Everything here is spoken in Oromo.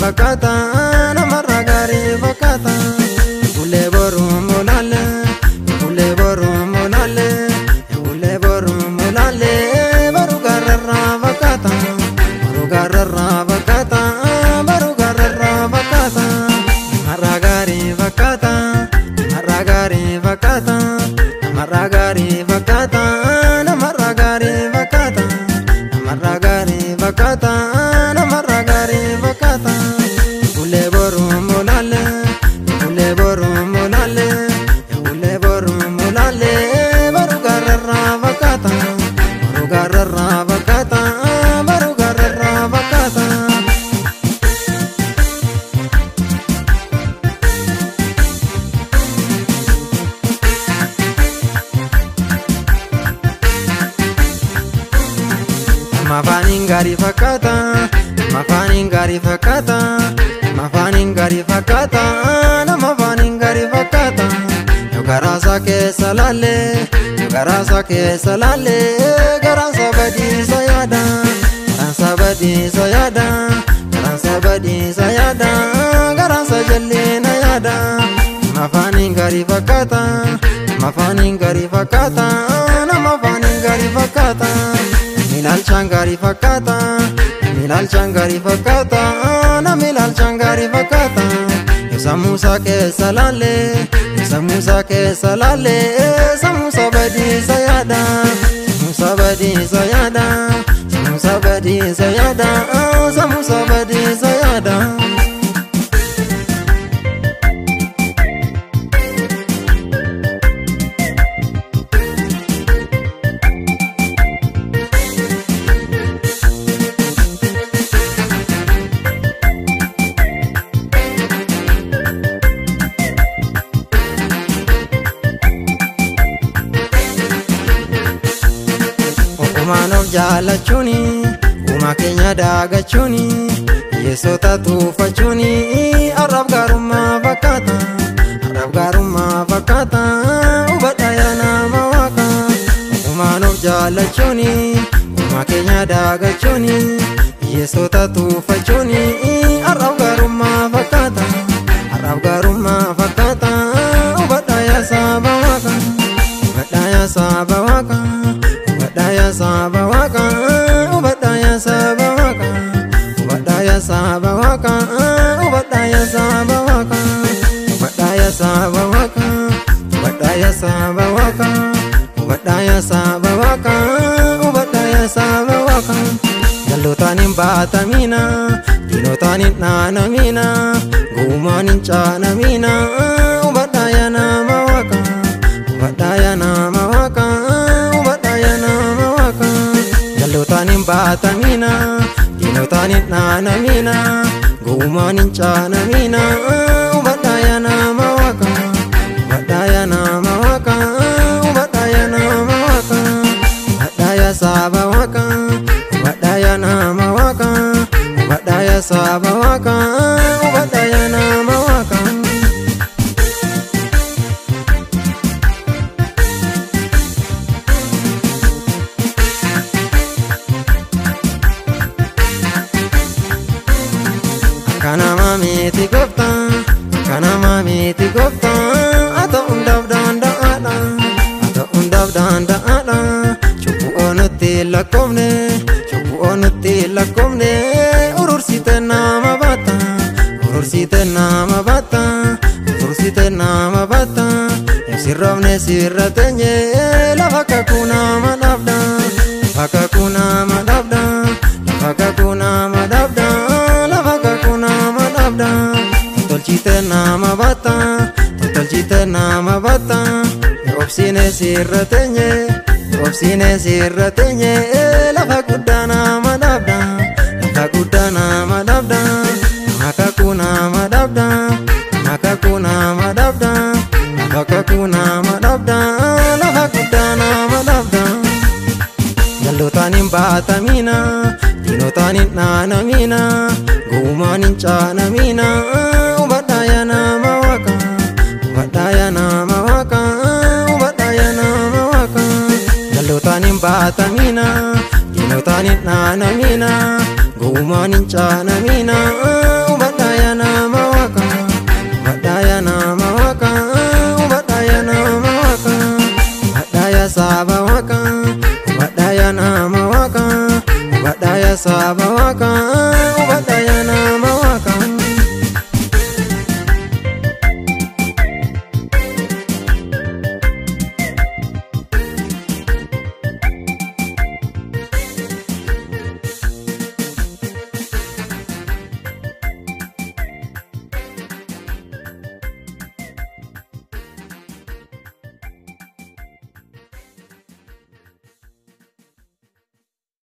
fakkaata namarraa gaarii fakkaata. Ulee boruu mulaalee ulee boruu mulaalee ulee boruu mulaalee baruu gaararraa fakkaata baruu gaararraa fakkaata baruu gaararraa fakkaata namarraa gaarii fakkaata namarraa gaarii fakkaata namarraa gaarii fakkaata namarraa gaarii fakkaata namarraa gaarii fakkaata namarraa gaarii fakkaata. Ulee boruu mulaalee ulee boruu mulaalee ulee boruu mulaalee baruu gaararraa fakkaata baruu gaararraa fakkaata baruu gaararraa fakkaata. Mafaaniin gaarii fakkaata mafaaniin gaarii fakkaata mafaaniin gaarii fakkaata nama afaaniin gaarii fakkaata. Yoo garaasaa keessa laalee yoo garaasaa keessa laalee garaansa badiisa yaada garaansa badiisa yaada garaansa badiisa yaada garaansa jalleena yaada. Mafaaniin gaarii fakkaata mafaaniin gaarii fakkaata nama afaaniin gaarii fakkaata. Milaalchaan gaarii fakkaata milaalchaan gaarii fakkaata na milaalchaan gaarii fakkaata. Yoo sammuusaa keessa laalee yoo sammuusaa keessa laalee sammuusaa badiisa yaada sammuusaa badiisa yaada sammuusaa badiisa yaada sammuusaa badiisa yaada. Uumaan of jaalachuuni uumaa keenya daagachuuni hiyyeessota tuufachuuni arrab gaarummaa fakkaata arrab gaarummaa fakkaata hubadhaa yaa nama waaqa. Uumaan of jaalachuuni uumaa keenya daagachuuni hiyyeessota tuufachuuni arrab gaarummaa fakkaata arrab gaarummaa fakkaata hubadhaa yaa saba waaqa hubadhaa yaa saba waaqa. Hubadhaa yaa saba waaqa hubadhaa yaa saba waaqa hubadhaa yaa saba waaqa hubadhaa yaa saba waaqa hubadhaa yaa saba waaqa hubadhaa yaa saba waaqa hubadhaa yaa saba waaqa hubadhaa yaa saba waaqa. Jallootaan hin baatamina diinotaan hin dhaanamina gowwummaan hin caanamina hubadhaa yaa nama waaqa hubadhaa yaa nama waaqa. Jallootaan hin baatamina diinotaan hin dhaanamina gowwummaan hin caanamina hubadhaa yaa nama waaqa hubadhaa yaa nama waaqa hubadhaa yaa nama waaqa hubadhaa yaa saba waaqa hubadhaa yaa nama waaqa hubadhaa yaa saba waaqa hubadhaa yaa nama waaqa. Kanama miti gooftaa kanama miti gooftaa ata hundaaf danda'aadha ata hundaaf danda'aadha cubbuu nutti lakkoofne cubbuu nutti lakkoofne urursite nama baata urursite nama baata urursite nama baata sirroofne sirra teenye lafa kakuu nama dhabda lafa kakuu nama dhabda lafa kakuu nama dhabda lafa kakuu nama dhabda. Tolchite nama baata tolchite nama baata obsine sirra teenye obsine sirra teenye lafa guddaa nama dhabda lafa guddaa nama dhabda nama kakuu nama dhabda nama kakuu nama dhabda lafa kakuu nama dhabda lafa guddaa nama dhabda. Jallootaan hin baatamina diinotaan hin dhaanamina gowwummaan hin caanamina hubadhaa yaa nama waaqa hubadhaa yaa nama waaqa hubadhaa yaa nama waaqa. Jallootaan hin baatamina diinotaan hin dhaanamina gowwummaan hin caanamina.